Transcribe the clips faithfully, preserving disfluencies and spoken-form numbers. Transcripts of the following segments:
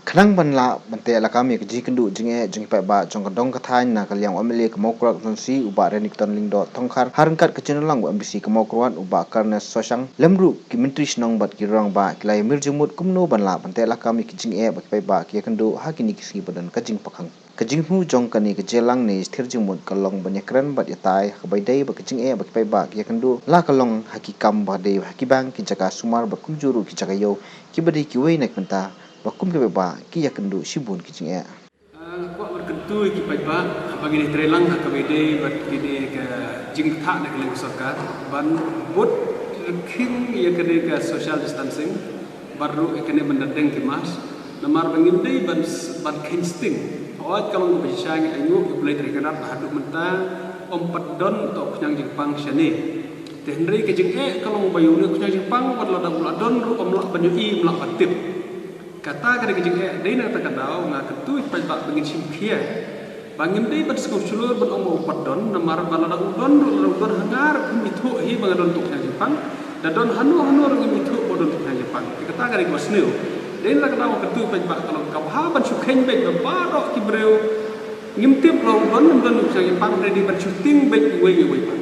Khnang ban lah ban teh lakam ïa ka jingkynduh jingeh jong ki paidbah jong ka dong ka thaiñ, na ka liang u M L A ka Mawkyrwat Constituency u Bah Renikton Lyngdoh Thongkhar, ha ryngkat ka jingïalang u M D C ka Mawkyrwat u Bah Carnes Soshang, lem ruh ki Myntri Shnong bad ki rangbah, ki la ïamir jingmut kumno ban lah ban teh lakam ïa ki jingeh ba ki paidbah ki ïakynduh ha kine ki sngi ba don ka jingpang khang. Ka jingthmu jong kane ka jingïalang ne jingther jingmut ka long ban ïakren bad ïatai ha kaba ïadei bad ka jingeh ba ki paidbah ki ïakynduh, la ka long ha ki kam ba dei ha ki bank, ki jaka sumar bad kumjuh ruh ki jaka ïew kiba dei kiwei na ki bynta ba kum ki paidbah ki ïakynduh shibun ki jingeh. Ah, nga kwah ban kyntu ïa ki paidbah haba ngi dei treilang ha kaba ïadei bad kine ka jingthaw na ka liang ka sorkar ban bud rkhing ïa kane ka social distancing, bad ruh ïa kane ban da deng ki mask, namar ba ngim dei ban s-, ban kheiñ sting. Hooid ka long kaba shisha ngi ainguh ïa U Blei Trai Kynrad ba haduh mynta ym pat don uta u khñiang jingpang shane. Te hynrei ka jingeh ka long ba ïa une u khñiang jingpang wat lada u la don ruh ym lah ban ïohi, ym lah ban tip. Kata ka dei ka jingeh, dei na kata ka daw nga kyntu ïa ki paidbah ba ngin shim khia. Ba ngim dei ban sngewshlur ban ong ba u pat don, namar ba lada u don ruh, lada u don ha nga ruh, um ithuh hi ba nga don uta u khñiang jingpang. Da don hano hano ruh ngim ithuh ba u don uta u khñiang jingpang. Te kata ka dei kaba sniew. Dei na kata ka daw nga kyntu ïa ki paidbah ka long kaba bha ban shu kheiñ beit ba baroh ki briew. Ngim tip lada u don, ngim don u khñiang jingpang, hynrei dei ban shu tieng beit uwei ïa uwei pat.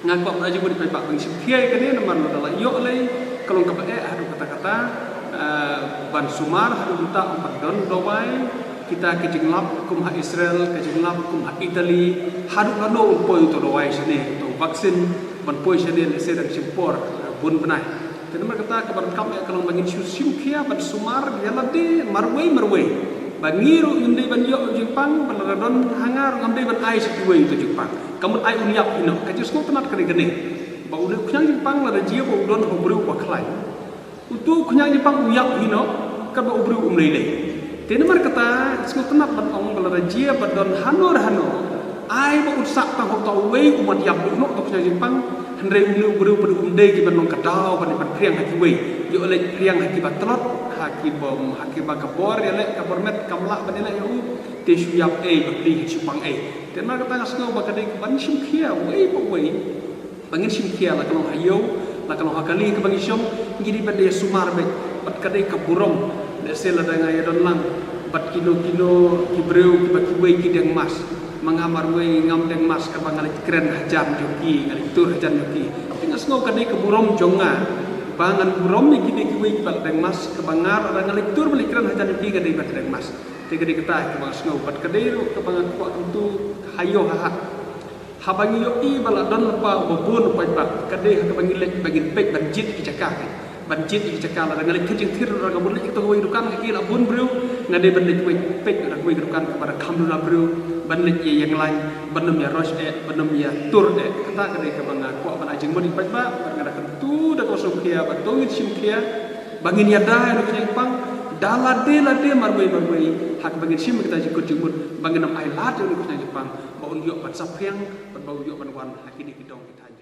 Nga kwah ban ai jingmut ïa ki paidbah ba ngin shim khia ïa kane namar lada la ïoh lei ka long kaba eh haduh katta katta, eh, ban sumar haduh mynta ym pat don dawai. Kita ka jinglap kum ha Israel, ka jinglap kum ha Italy, haduh lano un poi uta u dawai shane, uta u vaccine ban poi shane lehse dang shim por, eh, bun bnai. Te namar kata kaba donkam eh ka long ba ngin shu shim khia ban sumar ïa lade marwei marwei. Ba ngi ruh ngim dei ban ïoh jingpang, ba lada don ha nga ruh ngam dei ban ai sha kiwei uta u jingpang. Ka mut ai un ïap hi noh. Ka jingsngewtynnat ka dei kane. Ba une u khñiang jingpang lada jia ba u don ha u briew uba khlaiñ, utu u khñiang jingpang u ïap hi noh katba u briew um lei lei. Te namar kata sngewtynnat ban ong ba lada jia ba don hano re hano, ai ba un sah tang ha uta uwei u mat ïap duh noh uta u khñiang jingpang. Hynrei une u briew pat um dei ki ban long ka daw ban, ban phriang ha kiwei. Ïoh leit phriang ha kiba tlot, ha kiba, ha kiba ka bor ïaleh ka bor met kam lah ban ïaleh ïa u. Te shu ïap ei ba pli, shu pang ei. Te namar kata nga sngew ba ka dei ka ban shim khia uwei pa uwei. Ba ngin shim khia, la ka long ha ïew, la ka long ha kali kaba ngi shong, ngi dei ban da ïa sumar beit bad ka dei ka burom. Lehse lada nga ïa don lang bad kino kino ki briew kiba kiwei ki deng mask, ma nga marwei ngam deng mask kaba nga leit kren hajan jong ki, nga leit tur hajan jong ki. Te nga sngew ka dei ka burom jong nga ba ngan burom ïa kine kiwei kiba la deng mask, kaba nga lada nga leit tur ban leit kren hajan jong ki nga dei ban deng mask. Te ka dei kata kaba nga sngew bad ka dei ruh kaba nga kwah kyntu ha ïew ha hat. Haba ngi ïohi ba la don lypa uba bun u paidbah, ka dei ha kaba ngi leit ba ngin peit ban jied ki jaka. Ban jied ki jaka, lada nga leit kit jingthir, lada nga bun leit kato kawei ka dukan, nga ïohi la bun briew, nga dei ban leit wei peit na kawei ka dukan kaba da kham duna briew, ban leit ïa ïeng lain, ban ym ïa rush eh, ban ym ïa tur eh. Kata ka dei kaba nga kwah ban ai jingmut ïa ki paidbah, bad nga da kyntu da ka sngewkhia ba to ngin shim khia ba ngin ïada ïa une u khñiang jingpang da lade lade marwei marwei, ha kaba ngin shim ïa kita ki jingkut jingmut ba ngin ym ailad ïa une u khñiang jingpang ba un ïoh ban saphriang bad ba un ïoh ban wan ha kine ki dong ki thaiñ.